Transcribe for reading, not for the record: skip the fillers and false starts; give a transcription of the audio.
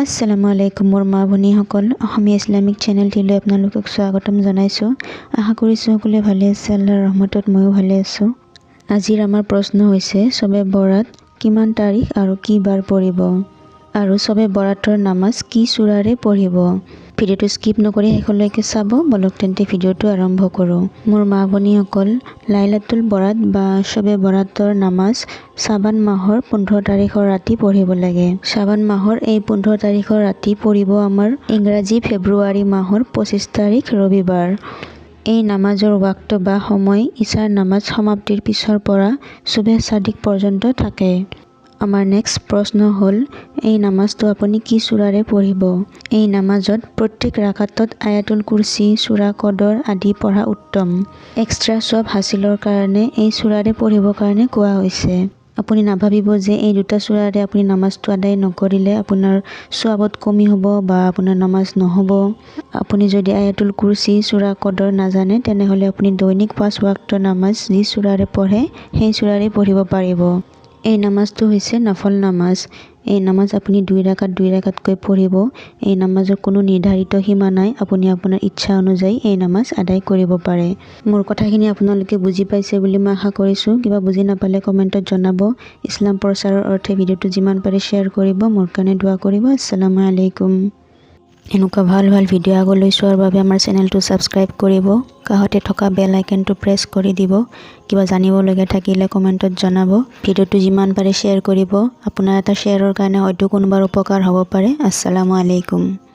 আসসালামু আলাইকুম মোৰ মা ভনীসকল, অসমীয়া ইছলামিক চেনেলটিলৈ আপোনালোকক স্বাগতম জনাইছোঁ। আশা কৰিছোঁ সকলোৱে ভালে আছে। আল্লাহৰ ৰহমতত ময়ো ভালে আছোঁ। আজিৰ আমাৰ প্ৰশ্ন হৈছে, চবে বৰাত কিমান তাৰিখ আৰু কি বাৰ পৰিব আৰু চবে বৰাতৰ নামাজ কি চূৰাৰে পঢ়িব? ভিডিঅ'টো স্কিপ নকৰি শেষলৈকে চাব। বলক তেন্তে, ভিডিঅ'টো আৰম্ভ কৰোঁ। মোৰ মা ভনীসকল, লাইলাতুল বৰাত বা চবে বৰাতৰ নামাজ চাবান মাহৰ 15 তাৰিখৰ ৰাতি পঢ়িব লাগে। চাবান মাহৰ এই 15 তাৰিখৰ ৰাতি পৰিব আমাৰ ইংৰাজী ফেব্ৰুৱাৰী মাহৰ 25 তাৰিখ, ৰবিবাৰ। এই নামাজৰ ৱাক্ত বা সময় ইছাৰ নামাজ সমাপ্তিৰ পিছৰ পৰা চুবেহ চাদিক পৰ্যন্ত থাকে। আমাৰ নেক্সট প্ৰশ্ন হ'ল, এই নামাজটো আপুনি কি চূৰাৰে পঢ়িব? এই নামাজত প্ৰত্যেক ৰাকাতত আয়াতুল কুৰ্চি, চূৰা কদৰ আদি পঢ়া উত্তম। এক্সট্ৰা ছোৱাব হাচিলৰ কাৰণে এই চূৰাৰে পঢ়িবৰ কাৰণে কোৱা হৈছে। আপুনি নাভাবিব যে এই দুটা চূৰাৰে আপুনি নামাজটো আদায় নকৰিলে আপোনাৰ ছোৱাবত কমি হ'ব বা আপোনাৰ নামাজ নহ'ব। আপুনি যদি আয়াতুল কুৰ্চি, চূৰা কদৰ নাজানে, তেনেহ'লে আপুনি দৈনিক পাঁচ ৱাক্তৰ নামাজ যি চূৰাৰে পঢ়ে, সেই চূৰাৰে পঢ়িব পাৰিব। এই নামাজটো হৈছে নফল নামাজ। এই নামাজ আপুনি দুই ৰাকাত দুই ৰাকাতকৈ পঢ়িব। এই নামাজৰ কোনো নিৰ্ধাৰিত সীমা নাই। আপুনি আপোনাৰ ইচ্ছা অনুযায়ী এই নামাজ আদায় কৰিব পাৰে। মোৰ কথাখিনি আপোনালোকে বুজি পাইছে বুলি মই আশা কৰিছোঁ। কিবা বুজি নাপালে কমেণ্টত জনাব। ইছলাম প্ৰচাৰৰ অৰ্থে ভিডিঅ'টো যিমান পাৰে শ্বেয়াৰ কৰিব। মোৰ কাৰণে দোৱা কৰিব। আসসালামু আলাইকুম। এনেকুৱা ভাল ভাল ভিডিঅ' আগলৈ চোৱাৰ বাবে আমাৰ চেনেলটো ছাবস্ক্ৰাইব কৰিব, কাষতে থকা বেল আইকনটো প্ৰেছ কৰি দিব। কিবা জানিবলগীয়া থাকিলে কমেণ্টত জনাব। ভিডিঅ'টো যিমান পাৰে শ্বেয়াৰ কৰিব। আপোনাৰ এটা শ্বেয়াৰৰ কাৰণে হয়তো কোনোবাৰ উপকাৰ হ'ব পাৰে। আসসালামু আলাইকুম।